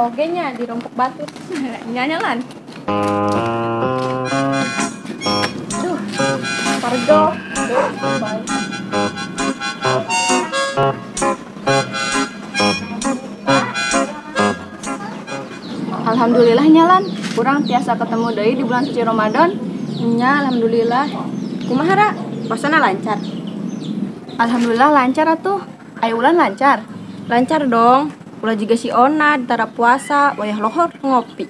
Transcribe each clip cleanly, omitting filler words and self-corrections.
Oge nya di rompok batu. Nya lan. Duh, pargo. Duh, bye. Alhamdulillah nya lan, kurang tiasa ketemu deui di bulan suci Ramadan. Nya, alhamdulillah. Kumaha ra? Puasana lancar. Alhamdulillah lancar atuh. Ayo ulan lancar. Lancar dong. Ulah juga si Ona tara puasa, wayah lohor ngopi.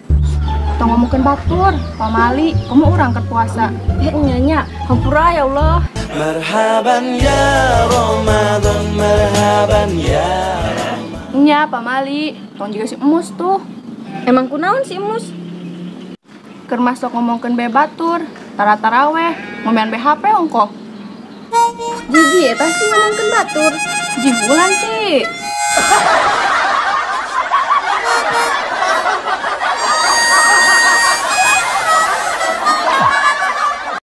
Tong ngomongkeun batur, pamali, komo urang keur puasa. Nya nya, hampura ya Allah. Marhaban ya Ramadan, marhaban ya Ramadan. Nya pamali, tong juga si Emus tuh. Emang kunaon si Emus? Keur masuk ngomongkeun bae batur, tara taraweh, ngomean BHP ongkoh. Jiji eta sih ngomongkeun batur. Jibulan sih.